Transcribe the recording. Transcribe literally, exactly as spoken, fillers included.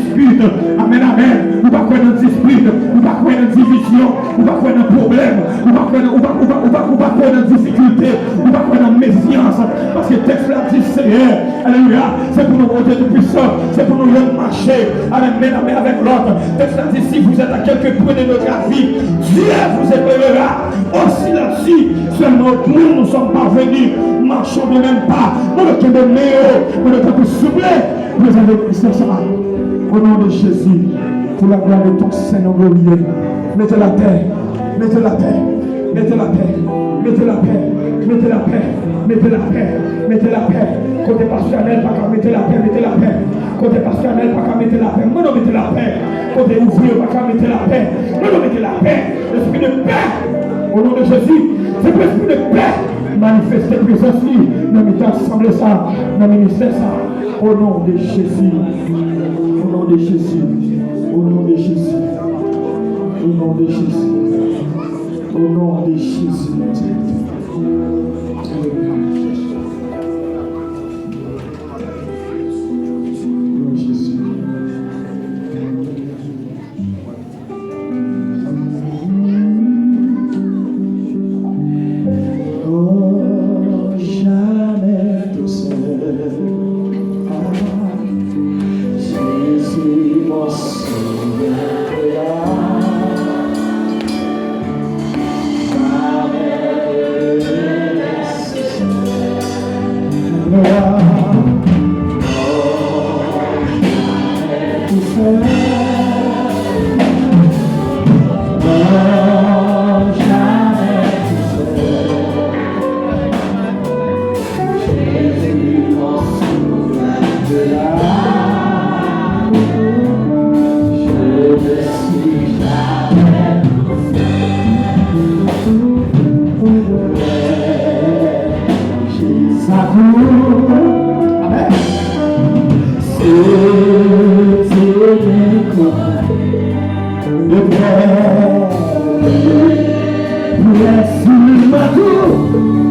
dispit. Amèn, amèn. Ou pa kwè nan dispit. Ou pa kwè nan divizyon. Ou pa kwè nan pwoblèm. Ou pa kwè nan, ou pa, ou pa, ou pa, ou pa kwè nan difikilte. Ou pa kwè nan mefyans. Paske tèks la di, Seyè, alelouya, se pou nou, o Dye Toupisan, se pou nou youn mache, amèn, men nan men avèk lòt. Tèks la di, si vous êtes à quelque point de notre vie, Dieu vous éclairera. Aussi là-dessus, seulement nous, nous sommes parvenus, marchons de même pas. Mwen kenbe men yo, mwen tankou souple, prezante ministè sa. Au nom de Jésus, pour la gloire de ton Saint nom glorieux. Mettez la paix, mettez la paix, mettez la paix, mettez la paix, mettez la paix, mettez la paix, mettez la paix. Kote pastè Anèl pa ka mete lapè, mete lapè. Kote pastè Anèl pa ka mete lapè, mwen non mete lapè. Kote ouvriye pa ka mete lapè, mwen non mete lapè. Espri de pè, o non de Jezi, se pou espri de pè manifeste prezans li nan mitan asanble sa, nan ministè sa. O non de Jezi, o non de Jezi, o non de Jezi, o non de Jezi, o non de Jezi. Oh, jamais tout seul. Ah, Jésus, mon Sauveur. Sa kou. Amèn. Se te mwen konprann. Prèske matou.